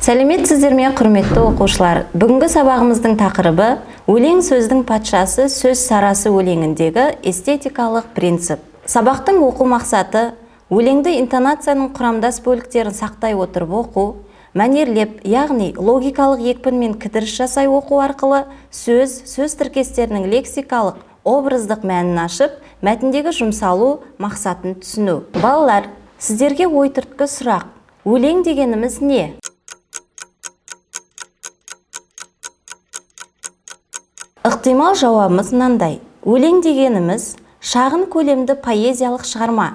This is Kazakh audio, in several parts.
Сәлеметсіздер ме, құрметті оқушылар! Бүгінгі сабағымыздың тақырыбы өлең сөздің патшасы сөз сарасы өлеңіндегі эстетикалық принцип. Сабақтың оқу мақсаты: өлеңді интонацияның құрамдас бөліктерін сақтай отырып оқу, мәнерлеп, яғни логикалық екпінмен кідіріс жасай оқу арқылы сөз, сөз тіркестерінің лексикалық, образдық мәнін ашып, мәтіндегі жұмсалу мақсатын түсіну. Балалар, сіздерге ой түрткі сұрақ. Өлең дегеніміз не? Ықтимал жауабымыз мынандай. Өлең дегеніміз шағын көлемді поэзиялық шығарма.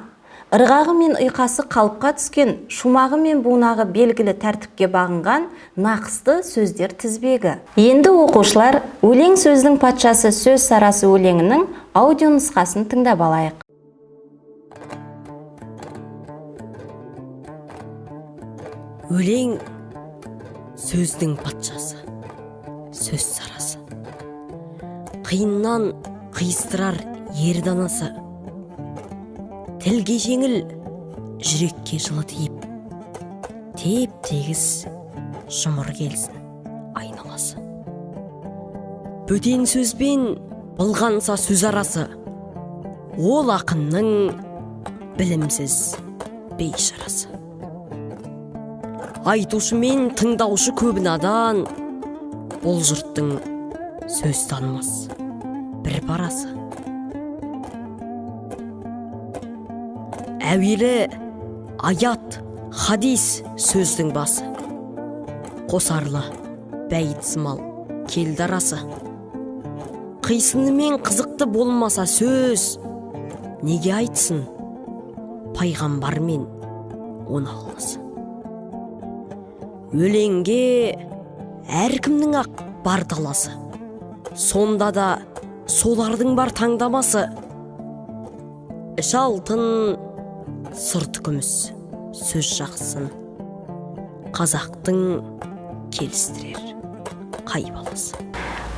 Ырғағы мен ұйқасы қалыпқа түскен, шумағы мен бунағы белгілі тәртіпке бағынған нақысты сөздер тізбегі. Енді, оқушылар, өлең сөздің патшасы сөз сарасы өлеңінің аудио нұсқасын тыңдап алайық. Өлең сөздің патшасы, сөз сарасы. Қиыннан қиыстырар ер данасы. Тілге жеңіл, жүрекке жылы тиіп, теп-тегіс жұмыр келсін айналасы. Бөтен сөзбен былғанса сөз арасы, ол ақынның білімсіз бейшарасы. Айтушы мен тыңдаушы көп надан, бұл жұрттың сөз танымас бір парасы. Әуелі аят, хадис сөздің басы, қосарлы бәйіт сымал келді арасы. Қисынымен қызықты болмаса сөз, неге айтсын пайғамбар мен оны алласы. Өлеңге әркімнің ақ бар таласы, сонда да солардың бар таңдамасы. Іші алтын, сырты күміс сөз жақсын, қазақтың келістірер қай баласы.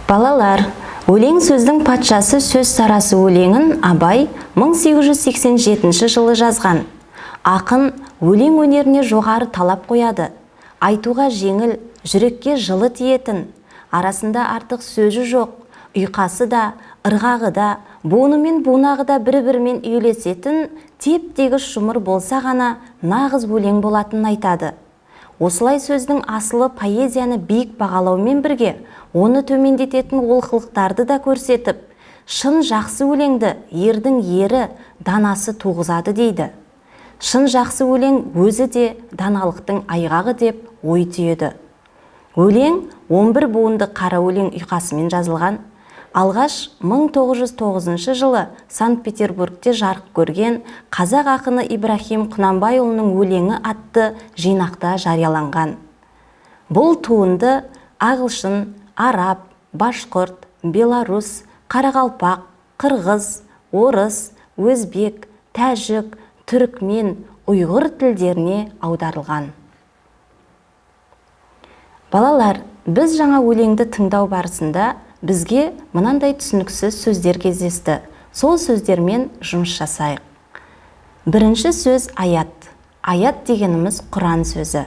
Балалар, өлең сөздің патшасы сөз сарасы өлеңін Абай 1887 жылы жазған. Ақын өлең өнеріне жоғары талап қояды. Айтуға жеңіл, жүрекке жылы тиетін, арасында артық сөзі жоқ, ұйқасы да, ырғағы да, буыны мен бунағы да бір-бірімен үйлесетін теп-тегіс жұмыр болса ғана нағыз өлең болатынын айтады. Осылай сөздің асылы поэзияны биік бағалаумен бірге, оны төмендететін олқылықтарды да көрсетіп, шын жақсы өлеңді ердің ері, данасы туғызады дейді. Шын жақсы өлең өзі де даналықтың айғағы деп ой түйеді. Өлең 11 буынды қара өлең ұйқасымен жазылған. Алғаш 1909 жылы Санкт-Петербургте жарық көрген қазақ ақыны Ибрахим Құнанбайұлының өлеңі атты жинақта жарияланған. Бұл туынды ағылшын, араб, башқұрт, белорус, қарақалпақ, қырғыз, орыс, өзбек, тәжік, түрікмен, ұйғыр тілдеріне аударылған. Балалар, біз жаңа өлеңді тыңдау барысында бізге мынандай түсініксіз сөздер кездесті. Сол сөздермен жұмыс жасайық. Бірінші сөз аят. Аят дегеніміз Құран сөзі.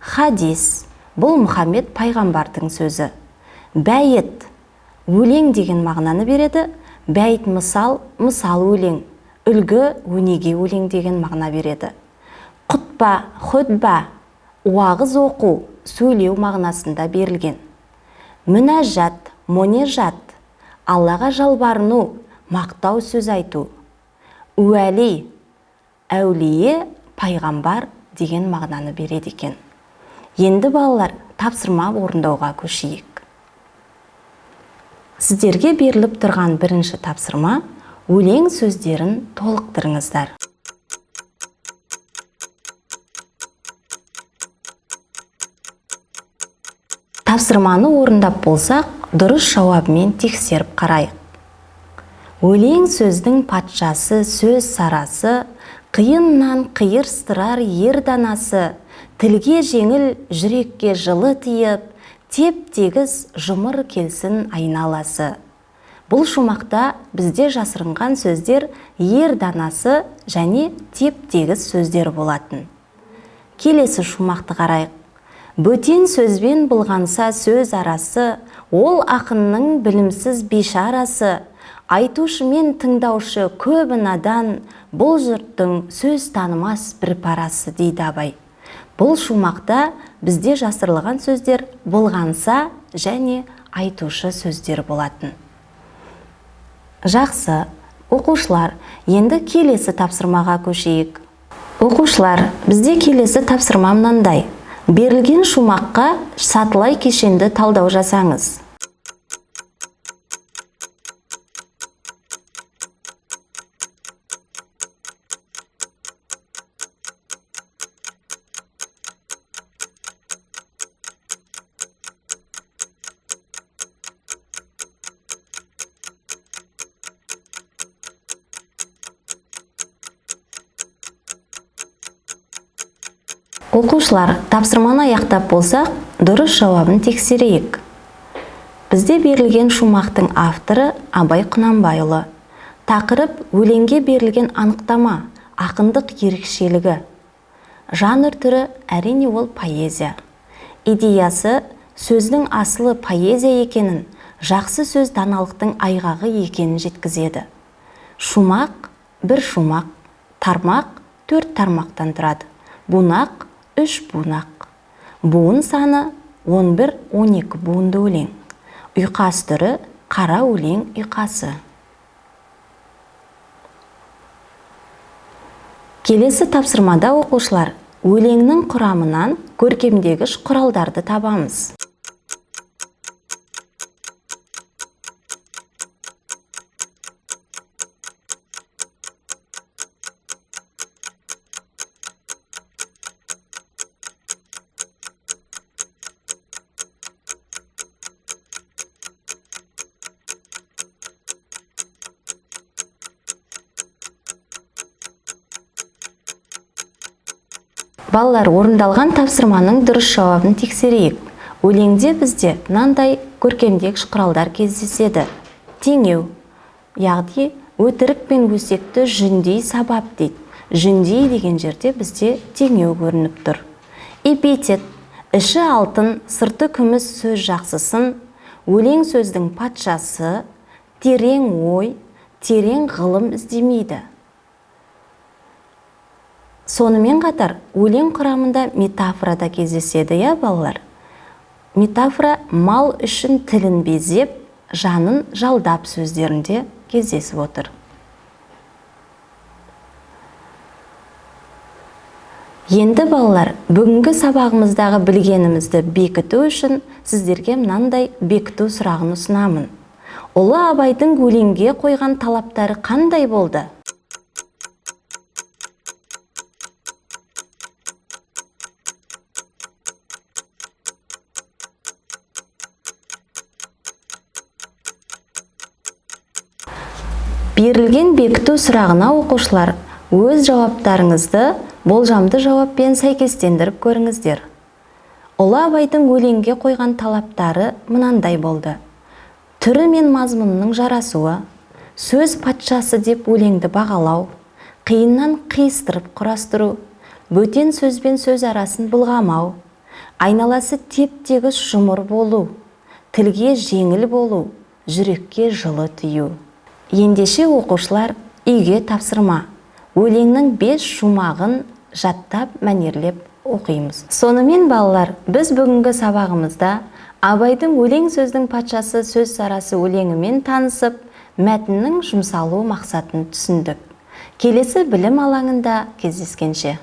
Хадис, бұл Мұхаммед пайғамбардың сөзі. Бәйіт, өлең деген мағынаны береді. Бәйіт мысал, мысал өлең, үлгі өнеге өлең деген мағына береді. Құтпа, хутба, уағыз оқу, сөйлеу мағынасында берілген. Мінәжат, монежат, Аллаға жалбарыну, мақтау сөз айту. Уәли, әулие, пайғамбар деген мағынаны береді екен. Енді балалар, тапсырма орындауға көшейік. Сіздерге беріліп тұрған бірінші тапсырма: өлең сөздерін толықтырыңыздар. Тапсырманы орындап болсақ, дұрыс жауабымен тексеріп қарайық. Өлең сөздің патшасы сөз сарасы, қиыннан қиырстырар ер данасы, тілге жеңіл, жүрекке жылы тиіп, теп-тегіс жұмыр келсін айналасы. Бұл шумақта бізде жасырынған сөздер ер данасы және теп-тегіс сөздері болатын. Келесі шумақты қарайық. Бөтен сөзбен бұлғанса сөз арасы, ол ақынның білімсіз бейшарасы. Айтушы мен тыңдаушы көбі надан, бұл жұрттың сөз танымас бір парасы, дейді Абай. Бұл шумақта бізде жасырылған сөздер бұлғанса және айтушы сөздер болатын. Жақсы, оқушылар, енді келесі тапсырмаға көшейік. Оқушылар, бізде келесі тапсырма мынандай. Берілген шумаққа сатылай кешенді талдау жасаңыз. Оқушылар, тапсырманы аяқтап болсақ, дұрыс жауабын тексерейік. Бізде берілген шумақтың авторы Абай Құнанбайұлы. Тақырып өлеңге берілген анықтама, ақындық ерекшелігі. Жанр түрі әрине ол поэзия. Идеясы сөздің асылы поэзия екенін, жақсы сөз даналықтың айғағы екенін жеткізеді. Шумақ бір шумақ, тармақ 4 тармақтан тұрады. Бунақ 3 бунақ. Буын саны 11-12 буынды өлең. Ұйқас түрі қара өлең ұйқасы. Келесі тапсырмада оқушылар өлеңнің құрамынан көркемдегіш құралдарды табамыз. Балалар, орындалған тапсырманың дұрыс жауабын тексерейік. Өлеңде бізде мынандай көркемдегіш құралдар кездеседі. Теңеу, яғни өтірік пен өсекті жүндей сабап дейді. Жүндей деген жерде бізде теңеу көрініп тұр. Эпитет, іші алтын, сырты күміс сөз жақсысын, өлең сөздің патшасы, терең ой, терең ғылым іздемейді. Сонымен қатар, өлең құрамында метафора да кездеседі, иә, балалар? Метафора мал үшін тілін безеп, жанын жалдап сөздерінде кездесіп отыр. Енді балалар, бүгінгі сабағымыздағы білгенімізді бекіту үшін сіздерге мынандай бекіту сұрағын ұсынамын. Ұлы Абайдың өлеңге қойған талаптары қандай болды? Берілген бекіту сұрағына оқушылар өз жауаптарыңызды болжамды жауаппен сәйкестендіріп көріңіздер. Ұлы Абайдың өлеңге қойған талаптары мынандай болды. Түрі мен мазмұнының жарасуы, сөз патшасы деп өлеңді бағалау, қиыннан қиыстырып құрастыру, бөтен сөзбен сөз арасын бұлғамау, айналасы теп-тегіс жұмыр болу, тілге жеңіл болу, жүрекке жылы тию. Ендеше оқушылар, үйге тапсырма. Өлеңнің 5 шумағын жаттап мәнерлеп оқимыз. Сонымен балалар, біз бүгінгі сабағымызда Абайдың өлең сөздің патшасы сөз сарасы өлеңімен танысып, мәтіннің жұмсалу мақсатын түсіндік. Келесі білім алаңында кездескенше.